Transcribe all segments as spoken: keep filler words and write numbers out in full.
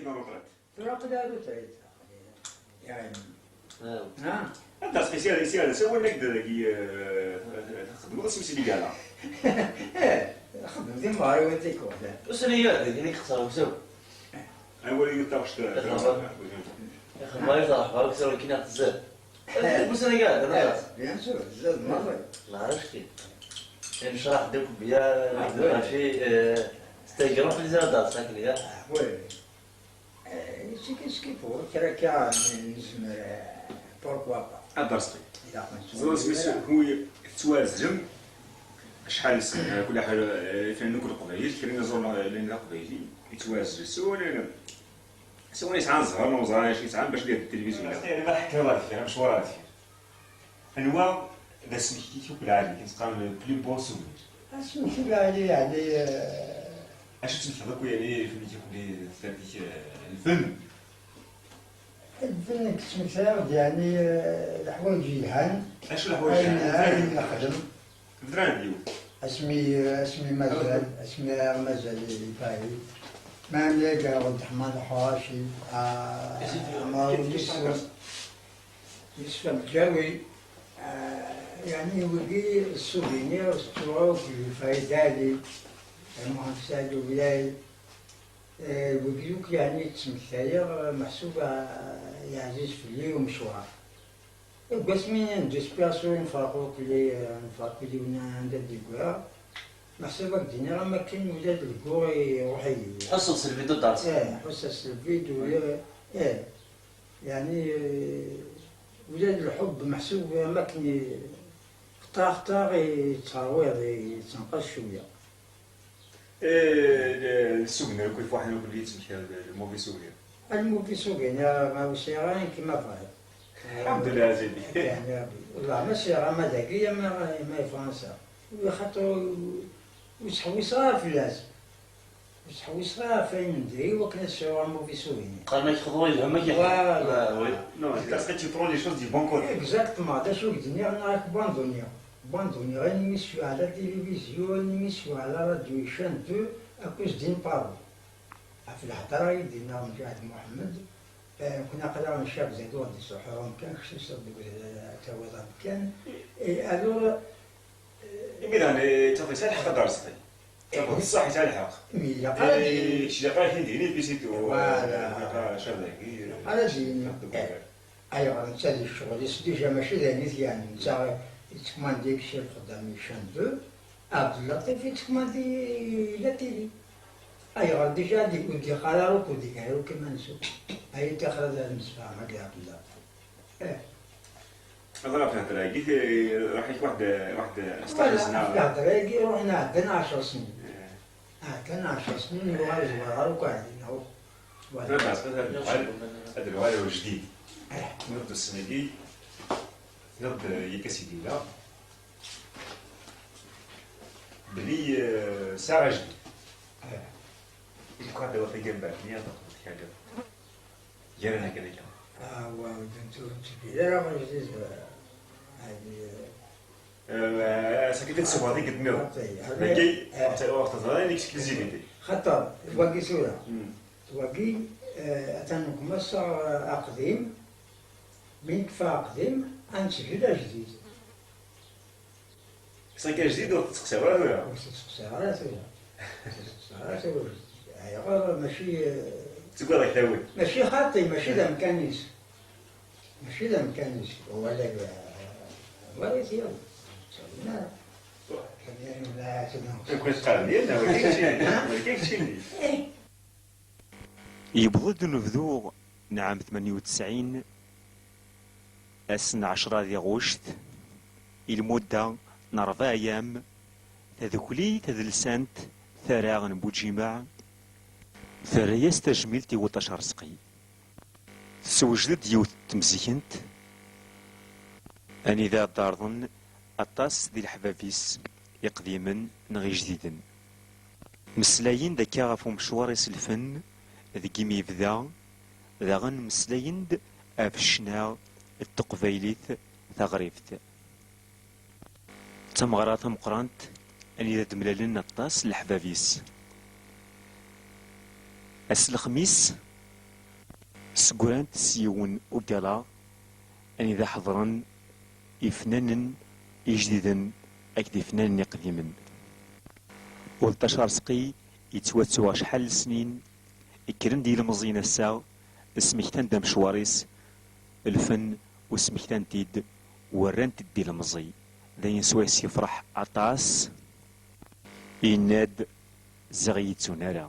Tura aql-i ar utayt. Yeɛni. Ah. Anda spécial, spécial, sawalen-ak-d dagi, eh, txedmeḍ asmi s ligala. Eh, xedmeɣ timeɣriwin tikwal. Ussan-agi dagi i k-xeṣreɣ usaw. Awal i taɣect. Ixemmer-it ṛṛeḥba, usaw akken i ɣ-tezzer. Ussan-agi iɛeddan aṭas. Bien sûr, tzad maḍi. Neɛref-t-id. Necreḥ-d akk bya, ah, oui, mačči, eh, s tagrant i zad aṭas, akken ya. Ah, oui. Eh, c'est que ce qu'il faut, kra akka nezmer, eh, pourquoi pas. Ad d-rẓqi. Ilaq ad nettwali. Ẓriɣ isem-is, kra. Hu tettwaɛezlem acḥal n snin, eh, kul ḥal, eh, ifranen akk n Leqbayel, kra n iẓuren, eh, llan d Aqbayli, yettwaɛzel s wawal, eh, s wawal yesɛan zzher, neɣ ẓer acu yesɛan bac ad yadef tilivizyu. Asteqsi, ma tḥekmeḍ ar deffir, amecwar ar deffir. Anwa d asmekti-k akk lɛali, i s-qqaren le plus beau souvenir? Asmekti lɛali, yeɛni, eh, acu tmektiḍ akk, yeɛni, lfen-ik akk di tefrat-ik, eh, lfen? Lfen deg tesmekta-yaɣ-d, yeɛni, eh, leḥwayeǧ yelhan. Acu leḥwayeǧ yelhan? Ayen, ayen nexdem. Bdrand yiwet. Asmi, asmi mazal, asmi mazal di Paris. Ma nniɣ-d Ɛebderreḥman Lḥuṛaci, ah, Ɛmer Yusef. Yusef Amedlawi, ah, yeɛni wigi souvenir, s ttuɣa akk d Farid Ali, Muḥend Saɛid Ublay, eh, wigi akk yeɛni ttmektayeɣ, meḥsub, ah, yeɛziz fell-i umecwar. Deg wasmi n désperation nefreq akk, eh, nefreq akk anda d-yeggra, meḥsub ad k-d-iniɣ am akken ula d lgur iruḥ-iyi. Tḥusseḍ s lvidu d-rṣ? Eh, ḥusseɣ s lvidu, eh, eh. Yeɛni, eh, ula d lḥubb meḥsub am akken i-, xṭa xṭa yettṛewwiḍ, yettenqas cwiya. Eh, le, le souvenir akk ifuḥen akk i yettmekta, le, le mauvais souvenir. Le mauvais souvenir, ma ur sɛiɣ ara nekk ma bɣiɣ. Lḥemdullah, a sidi. Yeɛni Rebbi. Wallah, ma sɛiɣ ama dagi, ama, ama i Fransa. Xaṭer ur, ur ttḥewwiseɣ ara fell-as. Ur ttḥewwiseɣ ara ɣef wayen n diri, iwakken ad sɛuɣ un mauvais souvenir. Qqaren-ak xḍu yelha ma k-yexḍa. Voilà. Ah, oui. Non, c'est parce que tu prends les choses du bon côté. Exactement, d acu i k-d-nniɣ, neɣ ak-banduniɣ. Banduniɣ, almi s-yuɛla tilivizyu, almi s-yuɛla radio, chaîne deux, à cause d'une parole. Ɣef lhedra i d-yenna Mǧahed Muḥemmed, eh, nekkni aql-aɣ ncab zad ur d-iṣuḥ umkan, kečč tusiḍ deg udrar ad tawiḍ amkan. Et alors, Imi daɣen, eh, d taḍisa lḥeqq ad d-rẓqi. Taḍisa ṣṣeḥ yesɛa lḥeqq. Mi ilaq ara d-yini. Eh, kečč ilaq ara d-yini, puis c'est tout. Voilà. Eh, ilaq ara d-yini. Ilaq ara d-yini. Ilaq ad d-yini. Eh, ayɣer netta di ccɣel-is déjà mačči d ayen i t-yeɛni. Netta yettkmandi kečč lxeddam n chaîne deux, Abdel Latif yettkmandi la télé. Ayɣer déjà di-, ur d-yeqqar ara akk, ur d-yeqqar akk iman-is akk. Ay ṭixer ad nemsefham akked Abdel Latif. Eh. Ẓriɣ ɣef lhedra-agi, ti-, ruḥ-ik waḥed, waḥed, voilà, ɣef lhedra-agi, ruḥen ɛeddan ɛecṛ snin. Eh. Ɛeddan ɛecṛ snin, yuɣal zwaɣer akk ɛeddan, neɣ? Voilà. Baba, ad nuɣal, ad nuɣal ar ujdid. Eh. Nuɣ-d ussan-agi, nuɣ-d, eh, yakk asidila. Belli, eh, sɛiɣ ajdid. Eh. Ilaq ad d-awiḍ tagambar-nni, ad d-txedmeḍ kra. Gar-aneɣ kan akka. Ah, wa, ur d-, ur d-tebbi ara ajdid, eh, ɛni, eh, eh, sakin ad tsebɣeḍ i yedmiɣ. Dagi, eh, ur teẓra l'exclusivité. Xaṭer, wagi tura. Hmm. Wagi, eh, atan nekk maṣṣeɣ, eh, aqdim, mi nekfa aqdim, ad nettbdil ajdid. Saki ajdid ur tettseqsiḍ ara tura. Ur tettseqsiḍ ara tura. Ur tettseqsiḍ ara tura. Ayɣer mačči, eh, teggaḍ ak-tawi. Mačči xaṭi, mačči d amkan-is. Mačči d amkan-is. Wala, wala tiyaw. Ttawin ara. Kan yan wala ttawin. Nekk qqaren yan, wala keččini. Wala keččini. Eh. Yewweḍ-d unebdu n ɛam tmanya u tesɛin, ass n ɛecra di ɣuct, i lmudda n rebɛa ayyam, tadukli tadelsant Tara n Buǧimeɛ terra-yas tajmilt i Wuṭac Arezqi. Tessewjed-d yiwet n temzikent anida d-ɛerḍen aṭas di leḥbab-is, iqdimen neɣ ijdiden. Meslayen-d akka ɣef umecwar iselfen deg imi yebda, daɣen meslayen-d ɣef ccna d teqbaylit taɣribt. D tameɣra tameqqrant anida d-mlalen aṭas n leḥbab-is. Ass n lexmis, Ssegrant s yiwen ugala anida ḥeḍren ifnanen ijdiden akked ifnanen iqdimen. Ulṭac Arezqi yettwattu acḥal n lesnin, kkren-d yilemẓiyen ass-a, smektan-d amecwar-is, lfen u smektan-t-id, werran-t-id d ilemẓi. D ayen swayes yefreḥ aṭas, yenna-d: "Ziɣ ur yi-ttun ara."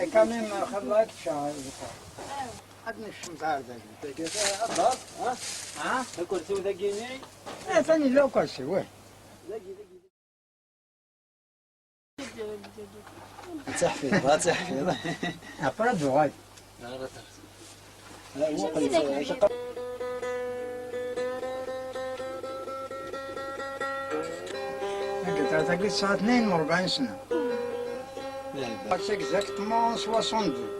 Akka mi xeḍḍa ad tečča. Ad nekcem ɣer dagi. Dagi, eh, aḍar, ha? Ha? Akersi dagi-ni? Eh, atan yella ukersi, wih. Dagi, dagi. Ad teḥfiḍ, ad teḥfiḍ. Après, ad uɣal. Tagi tesɛa tnayen u rebɛin sna. C'est exactement soixante-deux.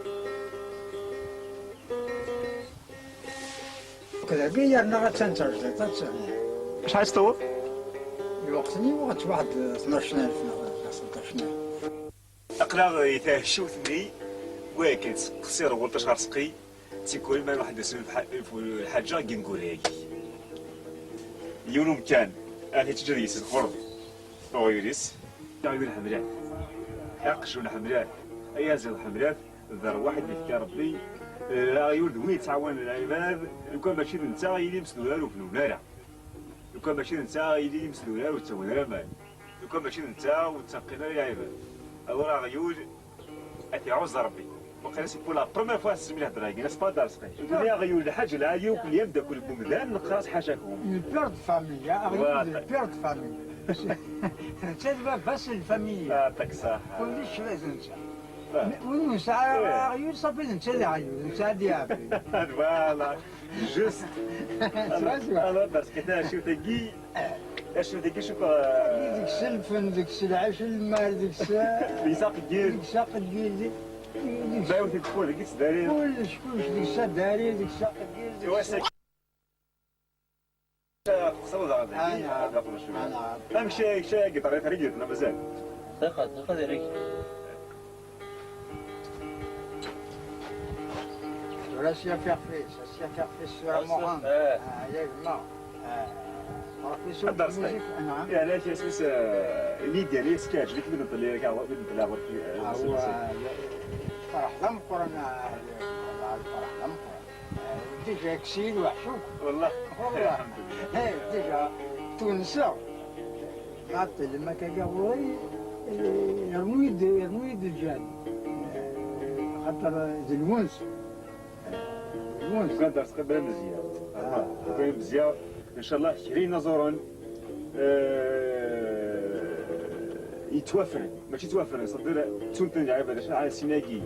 Dagi yerna attan terjelt, attan. Acḥal i s-tewweḍ? Lweqt-nni uɣeɣ-tt waḥed tnac alef neɣ tleṭṭac alef. Aql-aɣ di tɛeccewt-nni, wakken tettqeṣṣir Welṭac Arezqi, tikwal ma nruḥ ad d-asen lḥa-, lḥaǧa deg ineggura-agi. Yiwen umkan, ad t-teǧǧeḍ yis lxerḍ uɣyul-is. Aɣyul ḥemmel-at, aqjun ḥemmel-at, ayaziḍ ḥemmel-at, d rrwaḥ i d-yefka Rebbi. Eh, aɣyul d win yettɛawanen lɛibad, lukan mačči d netta, yili yemseddurar ur bennun ara. Lukan mačči d netta, yili yemseddurar ur ttawin ara aman. Lukan mačči d netta, ur ttseqqin ara lɛibad. Alors aɣyul, ad t-iɛuzz Rebbi. Waqila c'est pour la première fois s-, mi lehder-agi, n'est-ce pas, Dda Arezqi? Duni aɣyul, lḥaǧ lɛali, akk yamdakel n umdan, neqqar-as ḥacakum. Le père de famille, hein, aɣyul, voilà. Le père de famille. Netta d baba-s n lfamille. Ah, yeɛṭik ṣṣeḥḥa. Kullec d netta. Ah. Win ur nesɛi ara aɣyul, ṣafi d netta d aɣyul, netta ad iɛebbi. Voilà. Juste. Swaswa, swaswa. Alors, parce que t'as acheté Guy, acheté Guy, je crois, euh, deg-s lfen, deg-s lɛic, lmal, deg-s, deg-s aqeggil. Deg-s aqeggil, deg-, deg-s. Ma yiwet i teffud, deg-s ddari. Kullec, kullec, deg-s ddari, deg-s aqeggil, deg-s. Teqsiḍ daɣen dagi, ad nafeḍ acu. Amek ca, ca giṭar i trigit, neɣ mazal? Ṭiqet, ṭiqet irigit. Tura sya fiɣef-is, sya fiɣef-is tura Muḥend. Eh. Ah, ya gma. Ah, ma Ad d-rẓeɣ. Anɛam. Yeɛni, ak-, as-, as-, eh, Lidya, yeɛni, as-k-iɛǧeb-ik mi d-nṭelli, ak-, mi d-nṭelli ɣer-k, eh, ah, s-, s-, wa, lferḥ d ameqqran, ah, lferḥ d ameqqran. Eh, déjà, kkes-iyi lweḥc akk. Wallah. Wallah. Alḥemdulillah. Eh, déjà, twenseɣ. Nɛeṭṭel, ma akka ɣur-i, eh, yernu-yi-d, yernu-yi-d lǧehd. Eh, xaṭer d lwens. Lwens. Uganda tqabel am Mezya. Ah. Tqabel am Mezya. Ncallah kra inaẓuren, eh, yettwafren. Mačči yettwafren, c'est-à-dire ttun-ten lɛibad, acu ɛad sin-agi,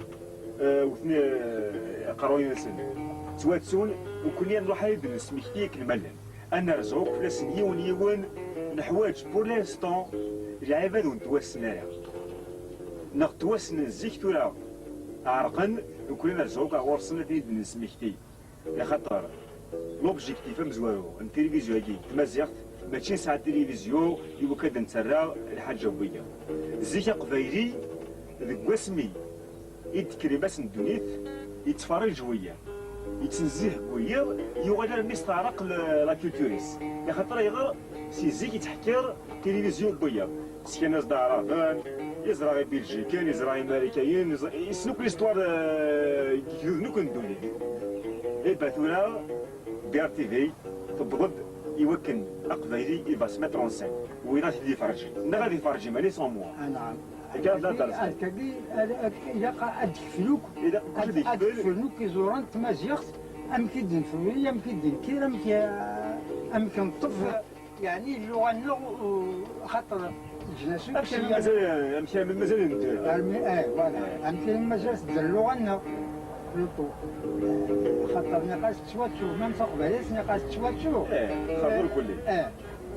eh, wten, eh, aqerruy-nsen. Ttwattun, nekkni ad nruḥ ad d-nesmekti akken ma llan. Ad nerzu akk fell-asen yiwen yiwen, neḥwaǧ pour l'instant lɛibad ur nettwassen ara. Neɣ ttwassnen zik, tura ɛerqen, nekkni ad nerzu akk ɣur-sen ad ten-id-nesmekti. Axaṭer l'objectif amezwaru n tilivizyu-agi n tmaziɣt, mačči nesɛa tilivizyu i wakk ad nettarra lḥaǧa n wiyaḍ. Zik aqbayli, deg wasmi i d-tekker yemma-s n ddunit, yettferrij wiyaḍ, yettnezzih deg wiyaḍ, yuɣal armi s teɛreq l-, la culture-is. Axaṭer ayɣer? Si zik yettḥekkir tilivizyu n wiyaḍ. Skan-as-d aɛraben, yeẓra ibiljiken, yeẓra imarikayen, yeẓra, yessen akk l'histoire, eh, n yigduden akk n ddunit. Eh ben tura, B R T V tewweḍ-d i wakken aqbayli il va se mettre en scène. Win ad t-id-iferrǧen. Neɣ ad iferrǧ iman-is en moi. Anɛam. Akka d la Darset. Akkagi, ad, ad, ilaq ad d-keflen akk, ilaq ad, ad d-keflen akk iẓuran n tmaziɣt, amek i d-nefri, amek i d-nekkir, amek, eh, amek neṭṭef, yeɛni lluɣa-nneɣ, u-, xaṭer leǧnas akk amek armi mazal, amek armi mazal nedder. Armi, eh, voilà. Amek armi mazal tedder lluɣa-nneɣ. Luṭu. Xaṭer niqas tettwattu, même taqbaylit niqas tettwattu. Eh, xaṭer kulli. Eh.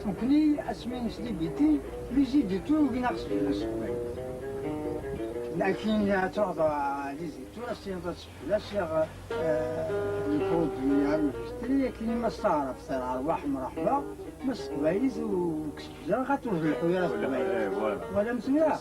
Nekkni, asmi nesdibiti, les éditeurs ur gin aɣ-sbin s teqbaylit. Lakin ad tuɣeḍ, ah, les éditeurs, as-tiniḍ ad sbin, as-yaɣ, eh, les produits, ah, l'industrie, akin ma s taɛrabt, terwa, mreḥba, ma s teqbaylit, ur k-sbin ara, xaṭer ur tleḥḥu ara s teqbaylit. Eh, voilà. Twalamt tura?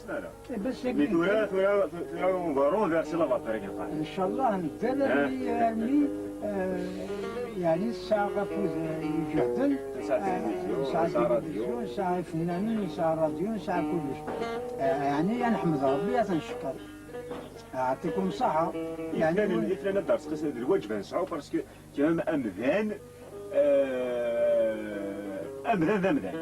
Eh, bas mi tura, tura, tura, on va renverser la vapeur, akken qqaren. Ncallah, nedder armi, armi, eh, yeɛni, nesɛa afud, eh, iǧehden. Nesɛa tilivizyu, nesɛa tilivizyu, nesɛa ifennanen, nesɛa rradyu, nesɛa kullec. Eh, yeɛni, ad neḥmed Rebbi, ad t-ncekkeṛ. Yeɛṭikum ṣṣeḥḥa. Yeɛni, ifennanen, ifennanen ad d-rẓeɣ, d lwaǧeb ad nesɛu, parce que quand même amdan, eh, amdan d amdan.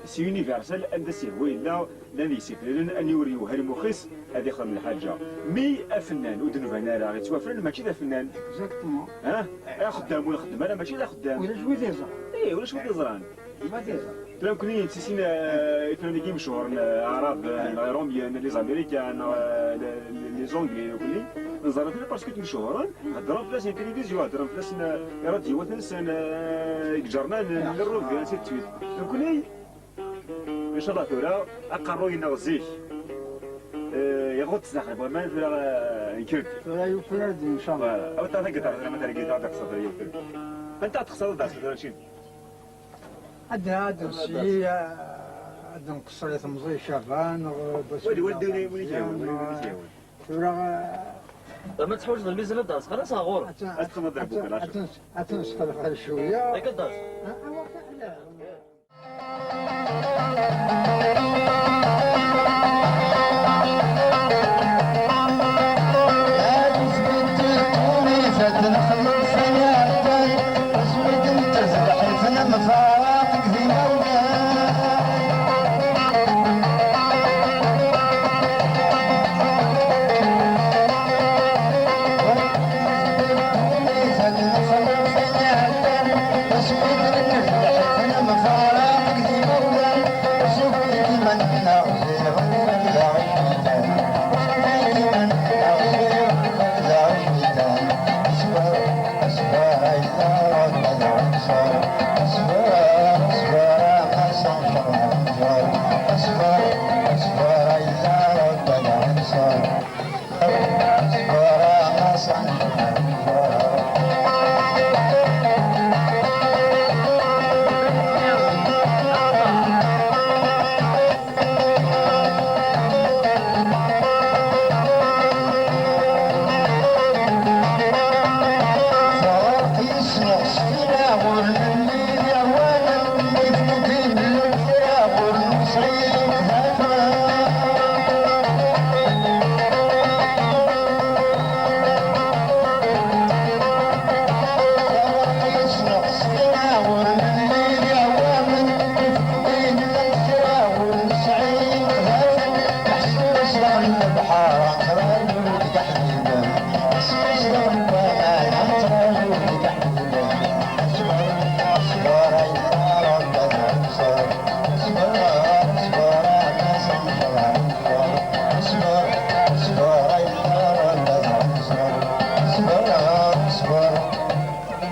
C'est universel, anda s-yehwa yella, llan yisifraren, aniwer yewhem lmux-is, ad ixdem lḥaǧa. Mi afennan ur d-nban ara, yettwafren, mačči d afennan. Exactement. Ha? Axeddam ur ixeddem ara, mačči d axeddam. Ulac wid iẓran. Eh, ulac wid iẓran. Ulac wid iẓran. Tura nekkni nettissin, eh, ifennanen-agi mechuren, eh, Aɛraben, eh, neɣ Iṛumyen, les Américains, neɣ, eh, les, les Anglais, nekkni neẓra-ten parce que mechuren, heddren fell-as di tilivizyu, heddren fell-asen, eh, i radyu-nsen, eh, deg iǧernanen, di rrubi, ainsi de suite. Nekkni, ncallah tura, aqerruy-nneɣ zik, eh, iɣutt s daxel n waman, tura, eh, yekker-d. Tura yuker-d, ncallah. Voilà. Awi-d tagiṭart, tura ma tergiḍ, ad texṣer tura yuker-d. Anta ad texṣer, ad texṣer tura, mačči? Ad, ad nsi, ad nqeṣṣer i temẓi Caban, neɣ Wali, wali, wali, wali, wali, wali, wali. Tura, eh, ma teḥwaǧeḍ lmizan ad d-rẓeɣ, xalas, ɣur-m. Ad txedmeḍ deg buqal, ad tens-, ad tensefreɣ cwiya. Akka d-rẓeɣ. Ah, ah, wa-, ala.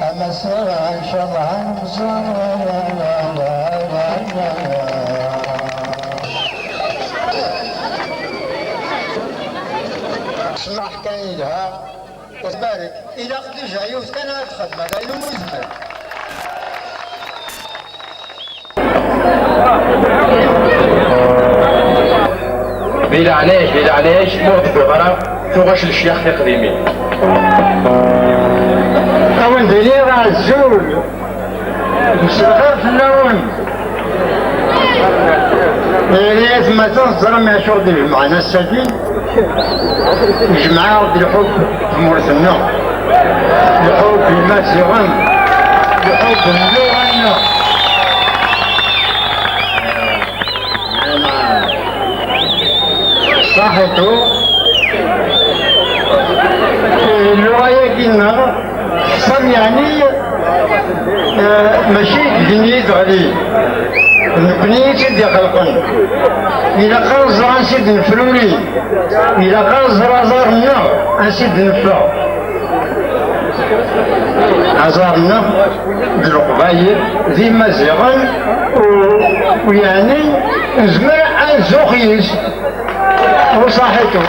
Amassaɣ, ncallah, ad nẓer. Ssmaḥ kan yelha. Ur tbarek. Ilaq déjà yiwet kan ara txedmeḍ, ayen umi yezmer. Di leɛnaya-k, di leɛnaya-k, ma ur tewwiḍ ara, tuɣac lecyax tiqdimin. A wen-d-iniɣ azul, mselxir fell-awen. Ay atmaten, teẓram acu ɣ-d-ijemɛen ass-agi? Ijmeɛ-aɣ-d lḥubb n tmurt-nneɣ, lḥubb n Imaziɣen, lḥubb n lluɣa-nneɣ. Ṣaḥitu, lluɣa-yagi-nneɣ teḥṣel, yeɛni, eh, mačči d igenni i d-teɣli, d nekkni i tt-id-ixelqen. Ilaq ad nẓer ansi d-nefruri, ilaq ad nẓer aẓar-nneɣ ansi d-neffeɣ. Aẓar-nneɣ d Leqbayel, d Imaziɣen, u, u yeɛni nezmer ad nzux yis. U ṣaḥitu.